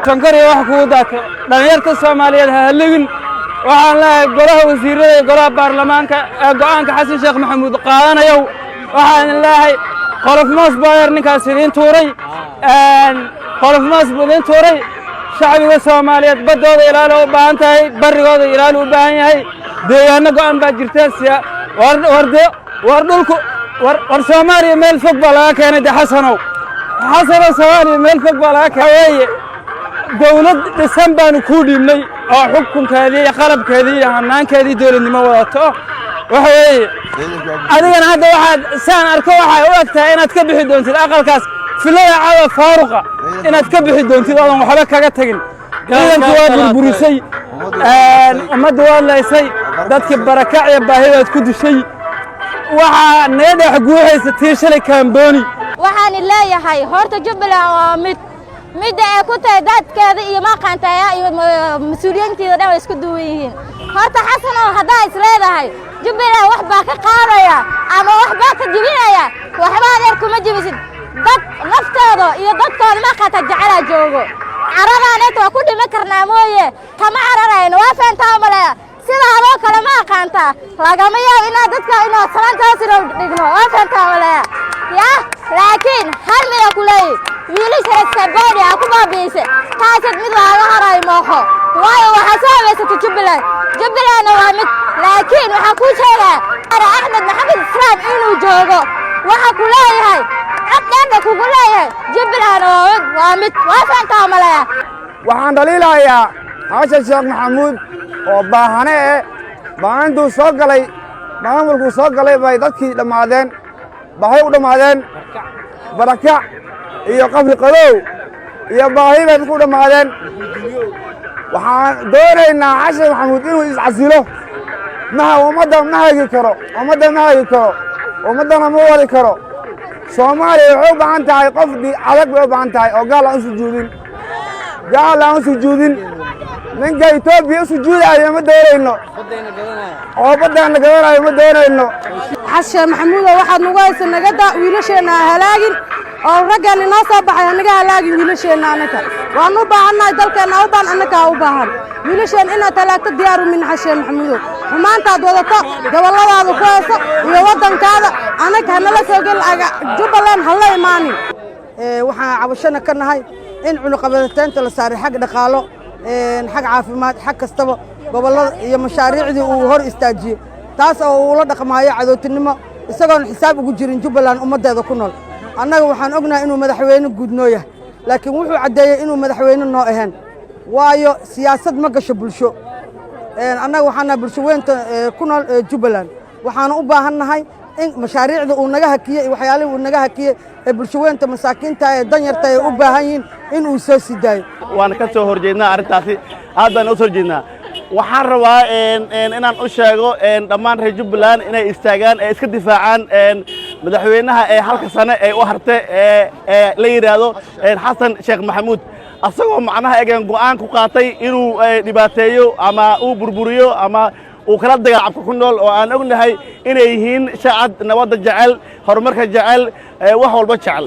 Shankariya wax kugu daatay. Dhallinyarta Soomaaliyeed ha halligin. Waxaan leeyahay golaha wasiirada iyo golaha baarlamaanka ee go'aanka Xasan Sheekh Maxamuud qaadanayow, waxaan leeyahay qolof moos baa ninkaas idiin tuuray, qolof moos buu idiin tuuray. Shacbiga Soomaaliyeed baddooda ilaali u baahan tahay, barrigooda ilaali u baahan yahay. Deegaano go'an baa jirta. War dhulku, war Soomaaliya meel fog baa laga keenay. De Xasanow, Xasanow, Soomaaliya meel fog baa laga keenay. Weeye dawlad dhisan baanu kuu dhiibnay oo xukunkeedii iyo qalabkeedii iyo hanaankeedii dowladnimo wadato. Waxa weeye adigana hadda waxaad saan arko waxay u eg tahay inaad ka bixi doontid aqalkaas filada caawa faaruqa, inaad ka bixi doontid oodan waxba kaga tagin. Ciidankii waa burburisay, ummadda waa laysay, dadkii barakac iyo baahidaad ku dishay. Waxaa naga dhex guuxaysa tii shalay Kamboni. Waxaan leeyahay horta Jubbaland waa mid midda ay ku tahay dadkeeda iyo maqaantaya iyo mas-uuliyiinteeda dhan way isku duwan yihiin. Horta Xasanow, haddaa is leedahay Jubbaland wax baa ka qaadaya ama wax baa ka jibinaya, waxba adeer kuma jibisid. Dad naftooda iyo dadkooda maqaanta jecelaa joogo. Caradaaneta waa ku dhiman karnaa mooye, kama cararayno. Waa fahantaa maleya? Sidaadoo kale ma aqaantaa, lagama yaabo inaad dadka inaad salaantaas inoo dhigno. Waa fahantaa maleya? Ya, laakiin hal mida ku leeyahy: wiilasha Saboodi aa ku baabi'isay, taasad mid laaga harayo mooxo, waayo waxaa soo habaysatay Jubbaland. Jubbalandna waa mid, laakiin waxaa kuu sheegaa Axmed Maxamed Islaam inuu joogo. Waxaa ku leeyahay cod dheerna kugu leeyahay, Jubbaland waa mid, waa mid. Waa fahantaa maleya? Waxaan dhaliilayaa Xasan Sheekh Maxamuud oo baahane eh. Maalintuu soo galay, maamulkuu soo galay bay dadkii dhammaadeen, baahi u dhammaadeen, barakac iyo qabri qadow iyo baahi bay dadku u dhammaadeen. Waxaan doonaynaa Xasan Maxamuud inuu iscasilo. Maha ummadda ma hagi karo, ummadda ma hagi karo, ummaddana ma wadi karo. Soomaaliya waxay u baahan tahay qof adag bay u baahan tahay oo gaal aan u sujuudin, gaal aan u sujuudin. Ninka Etoobiya u sujuudaayo ma doonayno, oo baddaana gadanayo ma doonayno. Xasan Maxamuudow, waxaad nagu haysa nagada wiilasheenna ha halaagin, oo raggaan inoo soo baxay hanaga halaagin wiilasheenna. Annaka waanu u baahannahay, dalkeenna u baahan, annakaa u baahan. Wiilasheen inaad halaagto diyaaru min. Xasan Maxamuudow, xumaantaad wadato gobolladaada ku hayso iyo waddankaada annaga hanala soo gel, Jubbaland hala imaanin. Waxaan cabashana ka nahay in cunuqabataynta la saaray, xag dhaqaalo, xag caafimaad, xag kastaba, gobollada iyo mashaariicdii uu hor istaajiyey, taas oo uula dhaqmaayo cadowtinimo, isagoon xisaab ugu jirin Jubbaland ummaddeeda ku nool. Annaga waxaan ognahay inuu madaxweyne guud noo yahay, laakiin wuxuu caddeeyey inuu madaxweyne noo ahayn, waayo siyaasad ma gasho bulsho. Annaga waxaan nahay bulsho weynta ku nool Jubbaland. Waxaanu u baahan nahay in mashaariicda uu naga hakiyey iyo waxyaalihii uu naga hakiyey ee bulsho weynta masaakiinta ee danyarta ay u baahan yihiin in uu soo sii daayo. Waan ka soo horjeednaa arrintaasi, aad baan u soo horjeednaa. Waxaan rabaa inaan u sheego dhammaan reer Jubbaland inay istaagaan ee iska difaacaan madaxweynaha ee halka sane ee u hartay ee la yidhaahdo Xasan Sheekh Maxamuud, asagoo macnaha egan go'aan ku qaatay inuu dhibaateeyo ama uu burburiyo ama uu kala daga shacabka ku nool, oo aan ognahay inay yihiin shacab nabadda jecel, horumarka jecel, wax walba jecel.